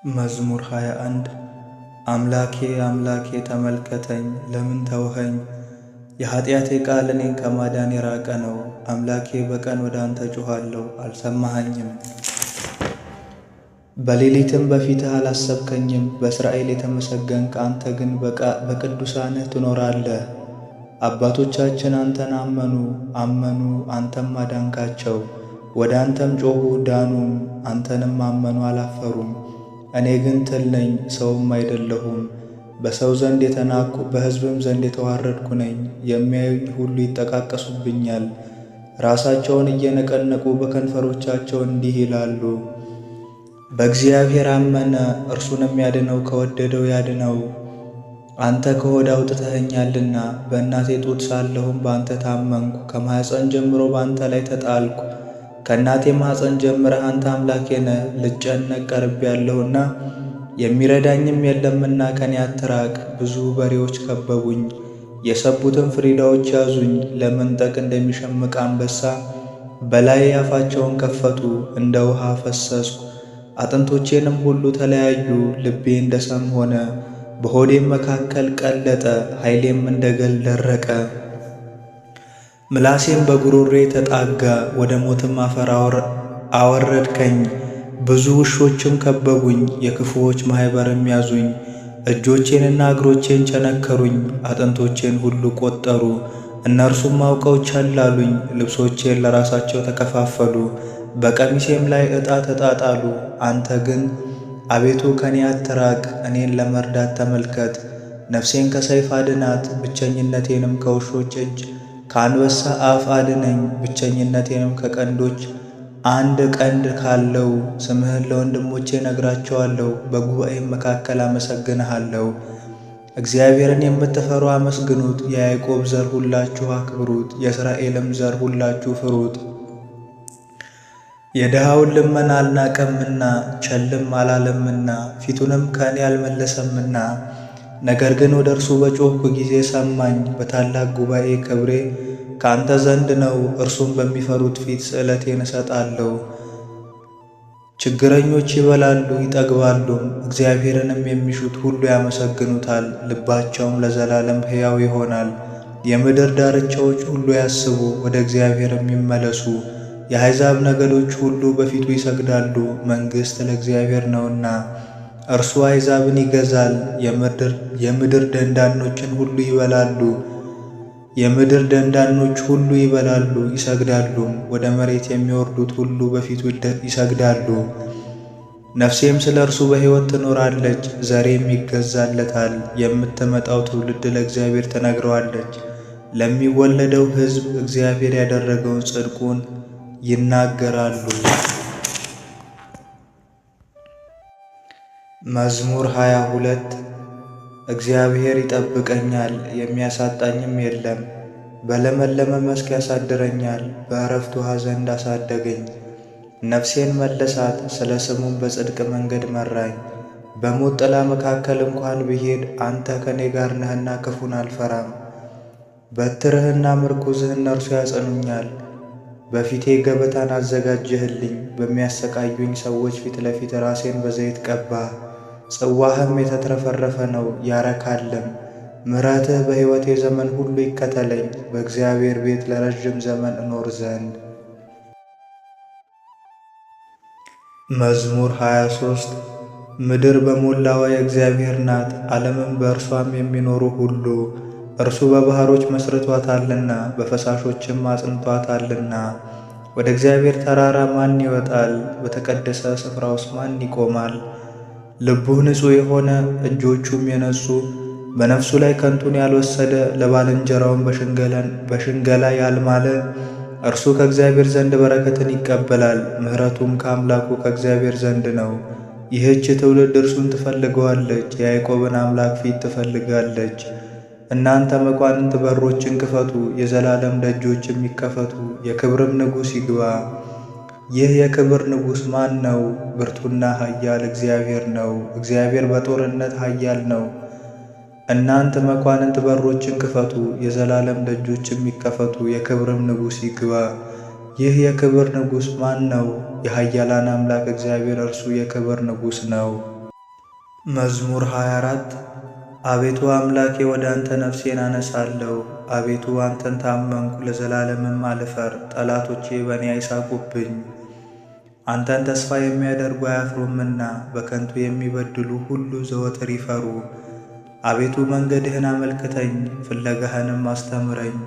መዝሙር 21። አምላኬ አምላኬ ተመልከተኝ፣ ለምን ተውኸኝ? የኃጢአቴ ቃል እኔን ከማዳን የራቀ ነው። አምላኬ በቀን ወደ አንተ ጮኻለሁ፣ አልሰማኸኝም። በሌሊትም በፊትህ አላሰብከኝም። በእስራኤል የተመሰገንክ አንተ ግን በቅዱሳንህ ትኖራለህ። አባቶቻችን አንተን አመኑ አመኑ፣ አንተም አዳንካቸው። ወደ አንተም ጮኹ ዳኑም፣ አንተንም አመኑ አላፈሩም። እኔ ግን ትል ነኝ፣ ሰውም አይደለሁም፣ በሰው ዘንድ የተናቅሁ በሕዝብም ዘንድ የተዋረድኩ ነኝ። የሚያዩኝ ሁሉ ይጠቃቀሱብኛል፣ ራሳቸውን እየነቀነቁ በከንፈሮቻቸው እንዲህ ይላሉ፣ በእግዚአብሔር አመነ፣ እርሱንም ያድነው ከወደደው ያድነው። አንተ ከሆድ አውጥተኸኛልና በእናቴ ጡት ሳለሁም በአንተ ታመንኩ። ከማኅፀን ጀምሮ በአንተ ላይ ተጣልኩ። ከእናቴ ማኅፀን ጀምረህ አንተ አምላኬ ነህ። ልጨነቅ ቀርቤአለሁና የሚረዳኝም የለምና ከኔ አትራቅ። ብዙ በሬዎች ከበቡኝ፣ የሰቡትም ፍሪዳዎች ያዙኝ። ለመንጠቅ እንደሚሸምቅ አንበሳ በላዬ አፋቸውን ከፈቱ። እንደ ውሃ ፈሰስኩ፣ አጥንቶቼንም ሁሉ ተለያዩ። ልቤ እንደ ሰም ሆነ፣ በሆዴም መካከል ቀለጠ፣ ኃይሌም እንደ ገል ደረቀ። ምላሴም በጉሮሬ ተጣጋ፣ ወደ ሞትም አፈር አወረድከኝ። ብዙ ውሾችም ከበቡኝ፣ የክፉዎች ማኅበርም ያዙኝ። እጆቼንና እግሮቼን ቸነከሩኝ፣ አጥንቶቼን ሁሉ ቆጠሩ። እነርሱም አውቀው ቸል አሉኝ። ልብሶቼን ለራሳቸው ተከፋፈሉ፣ በቀሚሴም ላይ ዕጣ ተጣጣሉ። አንተ ግን አቤቱ ከኔ አትራቅ፣ እኔን ለመርዳት ተመልከት። ነፍሴን ከሰይፍ አድናት፣ ብቸኝነቴንም ከውሾች እጅ ከአንበሳ አፍ አድነኝ። ብቸኝነቴንም ከቀንዶች አንድ ቀንድ ካለው። ስምህን ለወንድሞቼ እነግራቸዋለሁ፣ በጉባኤም መካከል አመሰግንሃለሁ። እግዚአብሔርን የምትፈሩ አመስግኑት። የያዕቆብ ዘር ሁላችሁ አክብሩት፣ የእስራኤልም ዘር ሁላችሁ ፍሩት። የድሃውን ልመና አልናቀምና ቸልም አላለምና ፊቱንም ከእኔ አልመለሰምና። ነገር ግን ወደ እርሱ በጮኽኩ ጊዜ ሰማኝ። በታላቅ ጉባኤ ክብሬ ከአንተ ዘንድ ነው። እርሱም በሚፈሩት ፊት ስእለቴን እሰጣለሁ። ችግረኞች ይበላሉ ይጠግባሉም፣ እግዚአብሔርንም የሚሹት ሁሉ ያመሰግኑታል። ልባቸውም ለዘላለም ሕያው ይሆናል። የምድር ዳርቻዎች ሁሉ ያስቡ፣ ወደ እግዚአብሔርም ይመለሱ። የአሕዛብ ነገዶች ሁሉ በፊቱ ይሰግዳሉ፣ መንግሥት ለእግዚአብሔር ነውና። እርሱ አሕዛብን ይገዛል፣ የምድር ደንዳኖችን ሁሉ ይበላሉ። የምድር ደንዳኖች ሁሉ ይበላሉ ይሰግዳሉም፣ ወደ መሬት የሚወርዱት ሁሉ በፊቱ ይሰግዳሉ። ነፍሴም ስለ እርሱ በሕይወት ትኖራለች፣ ዘሬም ይገዛለታል። የምትመጣው ትውልድ ለእግዚአብሔር ተናግረዋለች፣ ለሚወለደው ሕዝብ እግዚአብሔር ያደረገውን ጽድቁን ይናገራሉ። መዝሙር 22። እግዚአብሔር ይጠብቀኛል፣ የሚያሳጣኝም የለም። በለመለመ መስክ ያሳድረኛል፣ በዕረፍት ውኃ ዘንድ አሳደገኝ። ነፍሴን መለሳት፣ ስለ ስሙም በጽድቅ መንገድ መራኝ። በሞት ጥላ መካከል እንኳን ብሄድ አንተ ከኔ ጋር ነህና ክፉን አልፈራም። በትርህና ምርኩዝህ እነርሱ ያጸኑኛል። በፊቴ ገበታን አዘጋጀህልኝ፣ በሚያሰቃዩኝ ሰዎች ፊት ለፊት ራሴን በዘይት ቀባህ። ጽዋህም የተትረፈረፈ ነው ያረካልም። ምሕረትህ በሕይወቴ ዘመን ሁሉ ይከተለኝ፣ በእግዚአብሔር ቤት ለረዥም ዘመን እኖር ዘንድ። መዝሙር 23። ምድር በሞላዋ የእግዚአብሔር ናት፣ ዓለምም በእርሷም የሚኖሩ ሁሉ። እርሱ በባሕሮች መስርቷታልና በፈሳሾችም አጽንቷታልና። ወደ እግዚአብሔር ተራራ ማን ይወጣል? በተቀደሰ ስፍራውስ ማን ይቆማል? ልቡ ንጹሕ የሆነ እጆቹም የነጹ፣ በነፍሱ ላይ ከንቱን ያልወሰደ፣ ለባልንጀራውም በሽንገላ ያልማለ፣ እርሱ ከእግዚአብሔር ዘንድ በረከትን ይቀበላል፣ ምሕረቱም ከአምላኩ ከእግዚአብሔር ዘንድ ነው። ይህች ትውልድ እርሱን ትፈልገዋለች፣ የያዕቆብን አምላክ ፊት ትፈልጋለች። እናንተ መኳንንት በሮችን ክፈቱ፣ የዘላለም ደጆችም ይከፈቱ፣ የክብርም ንጉሥ ይግባ። ይህ የክብር ንጉሥ ማን ነው? ብርቱና ኃያል እግዚአብሔር ነው። እግዚአብሔር በጦርነት ኃያል ነው። እናንተ መኳንንት በሮችን ክፈቱ፣ የዘላለም ደጆችም ይከፈቱ፣ የክብርም ንጉሥ ይግባ። ይህ የክብር ንጉሥ ማን ነው? የኃያላን አምላክ እግዚአብሔር እርሱ የክብር ንጉሥ ነው። መዝሙር 24። አቤቱ አምላኬ ወደ አንተ ነፍሴን አነሳለሁ። አቤቱ አንተን ታመንኩ፣ ለዘላለምም አልፈር። ጠላቶቼ በእኔ አይሳቁብኝ። አንተን ተስፋ የሚያደርጉ አያፍሩምና፣ በከንቱ የሚበድሉ ሁሉ ዘወትር ይፈሩ። አቤቱ መንገድህን አመልክተኝ፣ ፍለጋህንም አስተምረኝ።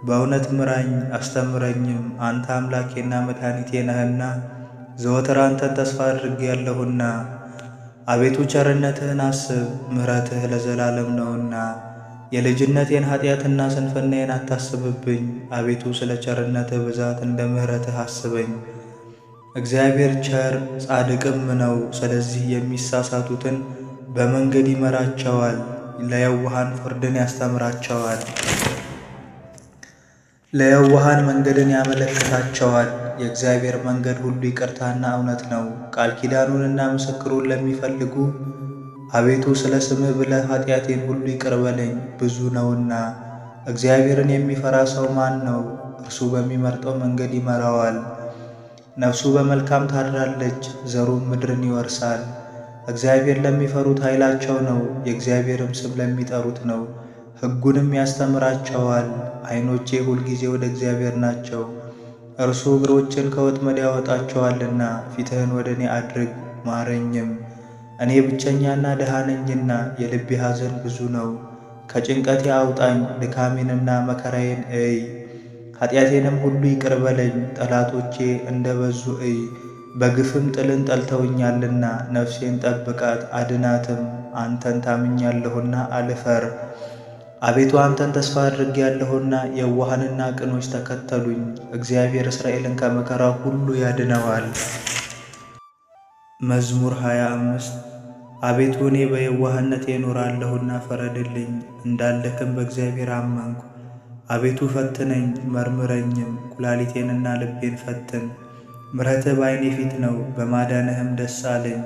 በእውነት ምራኝ አስተምረኝም፣ አንተ አምላኬና መድኃኒቴ ነህና፣ ዘወትር አንተን ተስፋ አድርጌአለሁና። አቤቱ ቸርነትህን አስብ፣ ምሕረትህ ለዘላለም ነውና። የልጅነቴን ኃጢአትና ስንፍናዬን አታስብብኝ። አቤቱ ስለ ቸርነትህ ብዛት እንደ ምሕረትህ አስበኝ። እግዚአብሔር ቸር ጻድቅም ነው፣ ስለዚህ የሚሳሳቱትን በመንገድ ይመራቸዋል። ለየዋሃን ፍርድን ያስተምራቸዋል፣ ለየዋሃን መንገድን ያመለክታቸዋል። የእግዚአብሔር መንገድ ሁሉ ይቅርታና እውነት ነው፣ ቃል ኪዳኑንና ምስክሩን ለሚፈልጉ። አቤቱ ስለ ስምህ ብለህ ኃጢአቴን ሁሉ ይቅር በለኝ፣ ብዙ ነውና። እግዚአብሔርን የሚፈራ ሰው ማን ነው? እርሱ በሚመርጠው መንገድ ይመራዋል። ነፍሱ በመልካም ታድራለች፣ ዘሩም ምድርን ይወርሳል። እግዚአብሔር ለሚፈሩት ኃይላቸው ነው፣ የእግዚአብሔርም ስም ለሚጠሩት ነው። ሕጉንም ያስተምራቸዋል። ዓይኖቼ ሁልጊዜ ወደ እግዚአብሔር ናቸው፣ እርሱ እግሮችን ከወጥመድ ያወጣቸዋልና። ፊትህን ወደ እኔ አድርግ ማረኝም፣ እኔ ብቸኛና ድሃ ነኝና፣ የልቤ ሐዘን ብዙ ነው። ከጭንቀቴ አውጣኝ፣ ድካሜንና መከራዬን እይ። ኃጢአቴንም ሁሉ ይቅር በለኝ። ጠላቶቼ እንደ በዙ እይ፣ በግፍም ጥልን ጠልተውኛልና። ነፍሴን ጠብቃት አድናትም፣ አንተን ታምኛለሁና አልፈር። አቤቱ አንተን ተስፋ አድርጌአለሁና፣ የዋሃንና ቅኖች ተከተሉኝ። እግዚአብሔር እስራኤልን ከመከራው ሁሉ ያድነዋል። መዝሙር 25። አቤቱ እኔ በየዋህነቴ እኖራለሁና ፍረድልኝ፣ እንዳልደክም በእግዚአብሔር አመንኩ። አቤቱ ፈትነኝ መርምረኝም፣ ኩላሊቴንና ልቤን ፈትን። ምሕረትህ በዓይኔ ፊት ነው፣ በማዳንህም ደስ አለኝ።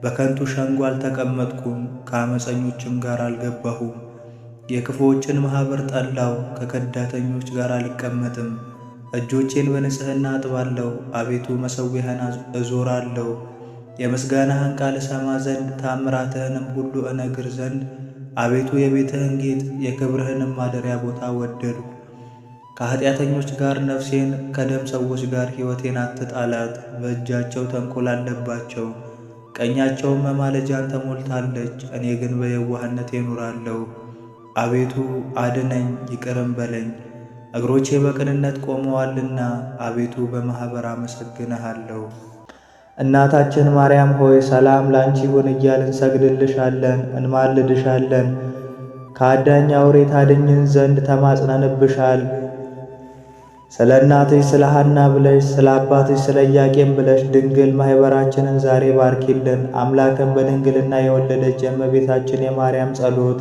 በከንቱ ሸንጎ አልተቀመጥኩም፣ ከዓመፀኞችም ጋር አልገባሁም። የክፉዎችን ማኅበር ጠላሁ፣ ከከዳተኞች ጋር አልቀመጥም። እጆቼን በንጽሕና አጥባለሁ፣ አቤቱ መሠዊያህን እዞራለሁ። የምስጋናህን ቃል እሰማ ዘንድ ታምራትህንም ሁሉ እነግር ዘንድ አቤቱ የቤትህን ጌጥ የክብርህንም ማደሪያ ቦታ ወደድኩ። ከኃጢአተኞች ጋር ነፍሴን ከደም ሰዎች ጋር ሕይወቴን አትጣላት። በእጃቸው ተንኮል አለባቸው፣ ቀኛቸውም መማለጃን ተሞልታለች። እኔ ግን በየዋህነቴ እኖራለሁ። አቤቱ አድነኝ፣ ይቅርም በለኝ፣ እግሮቼ በቅንነት ቆመዋልና። አቤቱ በማኅበር አመሰግንሃለሁ። እናታችን ማርያም ሆይ ሰላም ላንቺ ይሁን እያልን እንሰግድልሻለን፣ እንማልድሻለን። ከአዳኝ አውሬ ታድኝን ዘንድ ተማጽነንብሻል። ስለ እናትሽ ስለ ሐና ብለሽ ስለ አባትሽ ስለ ኢያቄም ብለሽ ድንግል ማኅበራችንን ዛሬ ባርኪልን። አምላክን በድንግልና የወለደች የእመቤታችን የማርያም ጸሎት።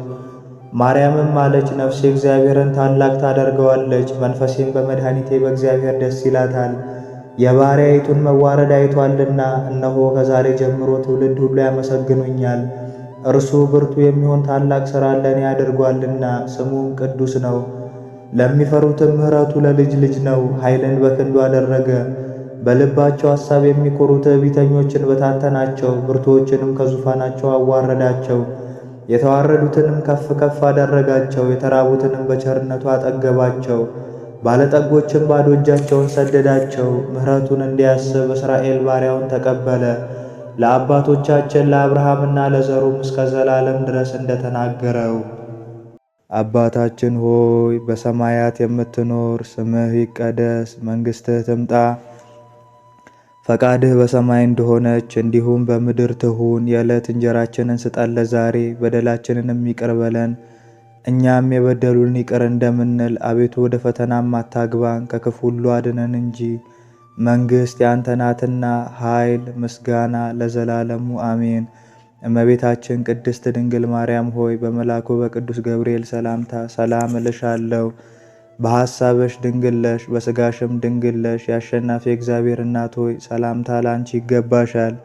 ማርያምም አለች፣ ነፍሴ እግዚአብሔርን ታላቅ ታደርገዋለች፣ መንፈሴም በመድኃኒቴ በእግዚአብሔር ደስ ይላታል። የባሪያይቱን መዋረድ አይቷልና፣ እነሆ ከዛሬ ጀምሮ ትውልድ ሁሉ ያመሰግኑኛል። እርሱ ብርቱ የሚሆን ታላቅ ሥራ ለእኔ አድርጓልና፣ ስሙም ቅዱስ ነው። ለሚፈሩትም ምሕረቱ ለልጅ ልጅ ነው። ኃይልን በክንዱ አደረገ። በልባቸው ሐሳብ የሚኮሩ ትዕቢተኞችን በታተናቸው፣ ብርቱዎችንም ከዙፋናቸው አዋረዳቸው። የተዋረዱትንም ከፍ ከፍ አደረጋቸው፣ የተራቡትንም በቸርነቱ አጠገባቸው። ባለጠጎችን ባዶ እጃቸውን ሰደዳቸው። ምሕረቱን እንዲያስብ እስራኤል ባሪያውን ተቀበለ፣ ለአባቶቻችን ለአብርሃምና ለዘሩም እስከ ዘላለም ድረስ እንደተናገረው። አባታችን ሆይ በሰማያት የምትኖር፣ ስምህ ይቀደስ፣ መንግሥትህ ትምጣ፣ ፈቃድህ በሰማይ እንደሆነች እንዲሁም በምድር ትሁን። የዕለት እንጀራችንን ስጠን ለዛሬ፣ በደላችንንም ይቅር በለን እኛም የበደሉን ይቅር እንደምንል። አቤቱ ወደ ፈተናም አታግባን፣ ከክፉ ሁሉ አድነን እንጂ መንግሥት ያንተ ናትና፣ ኃይል፣ ምስጋና ለዘላለሙ አሜን። እመቤታችን ቅድስት ድንግል ማርያም ሆይ በመልአኩ በቅዱስ ገብርኤል ሰላምታ ሰላም እልሻለሁ። በሐሳብሽ ድንግል ነሽ፣ በሥጋሽም ድንግል ነሽ። የአሸናፊ እግዚአብሔር እናት ሆይ ሰላምታ ለአንቺ ይገባሻል።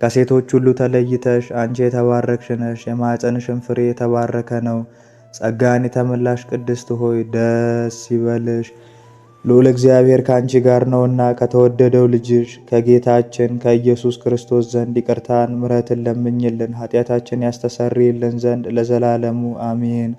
ከሴቶች ሁሉ ተለይተሽ አንቺ የተባረክሽ ነሽ፣ የማኅፀንሽም ፍሬ የተባረከ ነው። ጸጋን የተመላሽ ቅድስት ሆይ ደስ ይበልሽ፣ ልዑል እግዚአብሔር ከአንቺ ጋር ነውና ከተወደደው ልጅሽ ከጌታችን ከኢየሱስ ክርስቶስ ዘንድ ይቅርታን ምሕረትን ለምኝልን ኃጢአታችን ያስተሰርይልን ዘንድ ለዘላለሙ አሜን።